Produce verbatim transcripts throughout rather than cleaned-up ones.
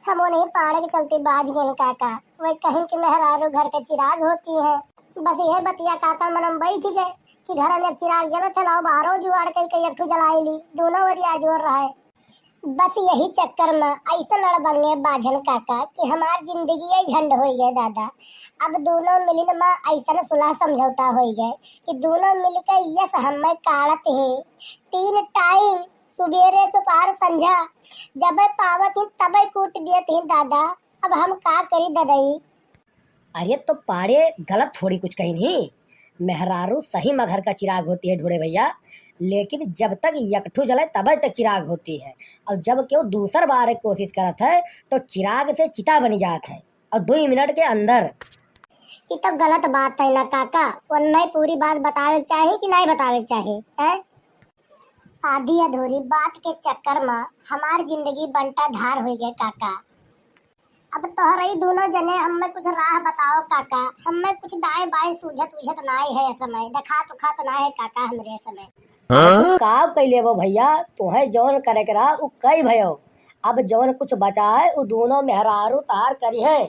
हम उन्हीं पाड़े के चलते बाझ गए काका। वे कहीं कि मेहरारू घर के चिराग होती है। बस यह बतिया काका मन में बैठ गए कि घर में चिराग जलत है, लाओ बाहरो जुगाड़ करके एक ठो जलाई ली, दोनों वरिया जोर रहे। बस यही चक्कर में ऐसा लड़बंगे बाझन काका कि हमार जिंदगी ही झंड हो गए दादा। अब दोनों मिलिन में ऐसा सुलह समझौता हो गए कि दोनों मिलकर यस हमें काढ़त ही तीन टाइम, सुबेरे, दोपहर, संझा, जब पावत ही तब कूट देत ही दादा। अब हम का करी ददई? अरे तो पाड़े गलत थोड़ी कुछ कही नहीं, मेहरारू सही में घर का चिराग होती है ढोड़े भैया, लेकिन जब तक यकठू जले तब तक चिराग होती है, और जब केहू दूसर बारे कोशिश करत है तो चिराग से चिता बनी जात है, और दो मिनट के अंदर। ये तो गलत बात है ना काका, वन्ने पूरी बात बतावे चाही कि नहीं बतावे चाही, हैं? आधी अधूरी बात के चक्कर में हमार जिंदगी बंटा धार हो गए काका। अब तोहरे दोनों जने हमें कुछ राह बताओ काका, हमें कुछ दाएं बाएं सूझत उझत नाय है समय, देखात उखात नाय है काका हमरे समय। हाँ? तू का कइ लेबो भैया, तोहे जौन करे के रहा उ कइ भयो। अब जौन कुछ बचा है उ दोनों मेहरारू तहार करी है।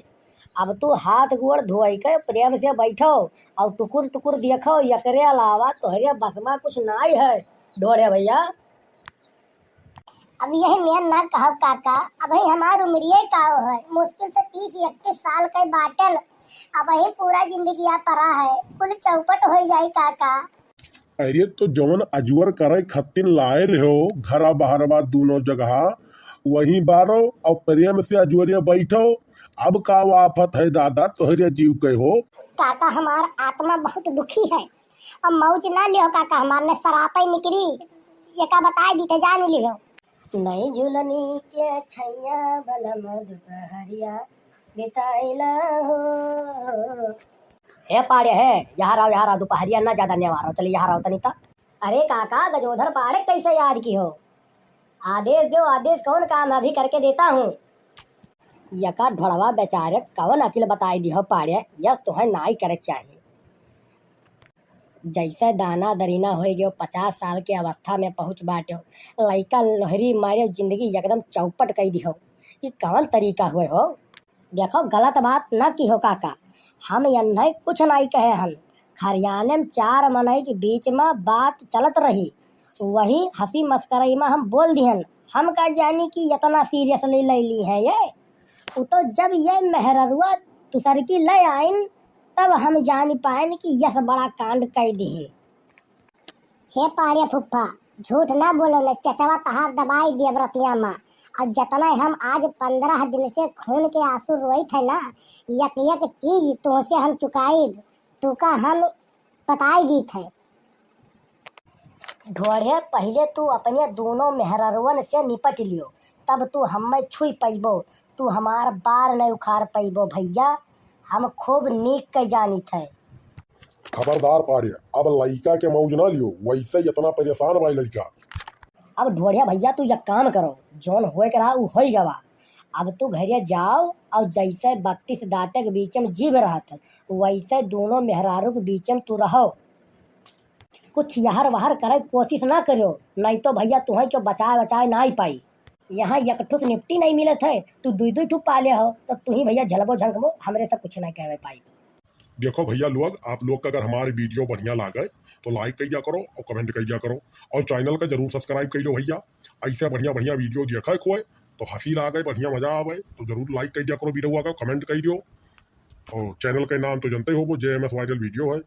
अब तू हाथ गोड़ धोई के प्रेम से बैठो और टुकुर टुकुर देखो, एकरे अलावा तोहरे बस में कुछ नाय है ढोड़े भैया। अब यह मेर ना कहब काका, अबही हमार उम्रिये काव है, मुश्किल से तीस इकतीस साल के बाटन, अबही पूरा जिंदगिया परा है, कुल चौपट हो जाई काका। अरे तो जवन अजवर करे खत्तिन लाए रहो घरा बहरवा दोनों जगह, वहीं बारो और प्रेम से अजवरिया बैठो। अब का आफत है दादा तोहरे जीव के हो? काका हमार आत्मा बहुत दुखी है, अब मौज ना लियो काका, हमार ने सरापे निकरी, ये का बताए दी थे जान लियो। नई झुलनी के छैया बलम दुपहरिया बिताइला हो। हे पाड़े हे, यहाँ रहो, यहाँ रहो, दुपहरिया ना ज्यादा नेवारो, चलिए यहाँ रहो तनी ता। अरे काका, गजोधर पाड़े कैसे याद की हो? आदेश दो, आदेश कौन काम है, अभी करके देता हूँ। यका ढोड़वा बेचारे कौन अकिल बताई दिहो पाड़े, यस तोहे नाई करे चाही। जैसे दाना दरीना होई गयो, पचास साल के अवस्था में पहुँच बाट्यो, लइका लोहरी मारे जिंदगी एकदम चौपट कई दिहो। ई कौन तरीका हुए हो? देखो, गलत बात ना की हो काका, हम यन्हे कुछ नाई कहे हन। खरियाने में चार मनई के बीच में बात चलत रही, वही हंसी मस्करई में हम बोल दिहन। हम का जानी कि इतना seriously ले ली है ये। उ तो जब ये मेहररुआ दूसर की ले आइन, तब हम जानी पाइन कि यस बड़ा कांड कई दिहिन। हे पाड़े फुफ्फा, झूठ ना बोलो न, चचवा तहार दबाई दियब रतिया मा। अब जतना हम आज पन्द्रह दिन से खून के आंसू रोइत है ना, यक यक चीज तुहसे हम चुकाइब, तुका हम बताई दीत है। ढोढ़े, पहिले तू अपने दोनों मेहररुअन से निपट लियो, तब तू हम्मे छुई पइबो, तू हमार बार न उखाड़ पइबो भैया, हम खूब नीक के जानित है। खबरदार पाड़े, अब लइका के मौज ना लियो, वैसे ही इतना परेशान बा लइका। अब ढोढ़िया भैया, तू एक काम करो, जौन होए के रहा, उ होई गवा। अब तू घरे जाओ और जैसे बत्तीस दांते के बीच में जीभ रहत, वैसे दोनों मेहरारू के बीच में तू रहो। कुछ यहर वहर करे के कोशिश ना करियो, नहीं तो भैया तुहे क्यों बचाए बचाए ना ही पाई। यहाँ एक ठो से निपटी नहीं मिलत है, तू दुई दुई ठो पाले हो, तो तू ही भैया झलबो झंकबो, हमरे से कुछ नहीं कहवे पाई। देखो भैया लोग, आप लोग का अगर हमारी video बढ़िया लागे तो like कइजा करो और comment कइजा करो और channel का जरूर subscribe कइलो भैया। ऐसे बढ़िया बढ़िया video देखे खोए तो हंसी लागे, बढ़िया मजा आवे तो जरूर like कइजा करो video का, comment कइलो। और channel का नाम तो जनते ही होबो, जे एम एस viral video है।